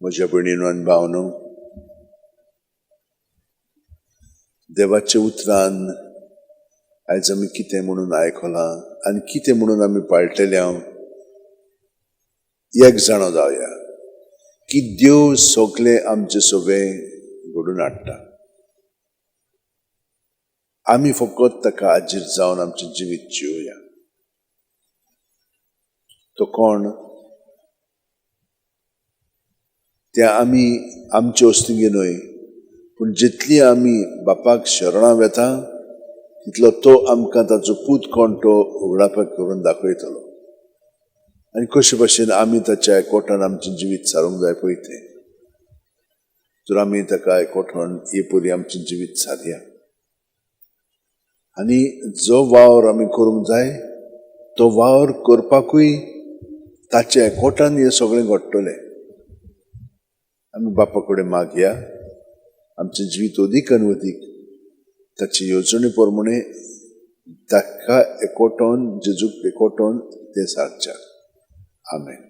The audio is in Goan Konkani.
म्हज्या भयणीनो आनी भावनो, देवाच्या उतरान आयज आमी कितें म्हणून आयकलां आनी कितें म्हणून आमी पाळटले, हांव एक जाणो जावया की देव सगळे आमचे सोबे घडून हाडटा. आमी फकत ताका आजीर जावन आमचें जिवीत जिवया. तो कोण ते आमी आमचे वस्तुंगी न्हय, पूण जितली आमी बापाक शरणां वेता तितलो तो आमकां ताचो पूत कोण तो उगडापाक करून दाखयतलो. आनी कशे भशेन आमी ताच्या एकवटान आमचें जिवीत सारूंक जाय पळय तें, तर आमी ताका एकवटान हे परी आमचें जिवीत सारया. आनी जो वावर आमी करूंक जाय तो वावर करपाकूय ताच्या एकवटान हें सगळें घडटलें. आमी बापा कडेन मागया आमचें जिवीत अदीक आनी अदीक ताचे येवजणे प्रमाणे ताका एकवटोन, जेजूक एकवटोन तें सारच्या. आमेन.